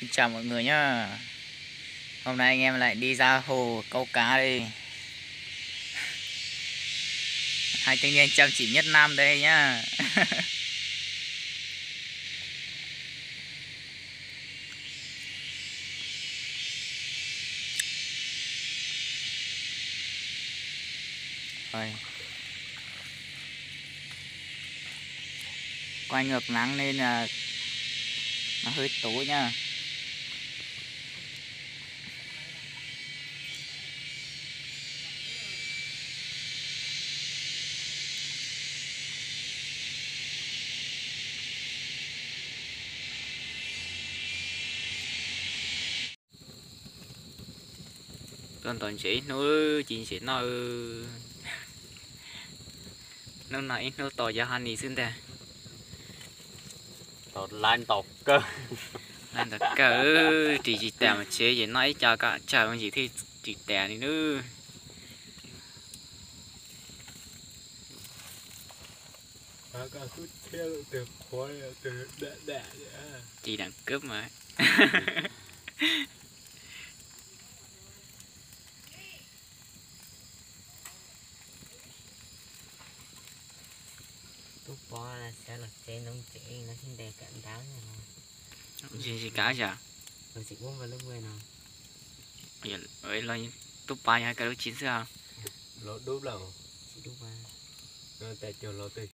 Xin chào mọi người nhá. Hôm nay anh em lại đi ra hồ câu cá đây. Hai thanh niên chăm chỉ nhất Nam đây nhá. Rồi. Quay ngược nắng nên là nó hơi tối nha. Tuaj ntaus ntses ib hnub ci ntses noj. Hnub no ib hnub tau cov honey xwb ntag. Tau lab ntaus kawg. Lab ntaus kawg, ris tsis tas mas tsev ces noj ib co kom tsawg me ntsis thiaj ris tas li nawb. Ci đẳng cấp mà. Tub Pov xav los tsev ntoo tsev no thiaj ntes kawm ntawv no. Tsis tsis kav yom. Los tsis ua mas lub no. Los Tub Pov yog hais kawm lub tsis xwb os. Los dub lawm. Tsis dub mas. Tes cog los twg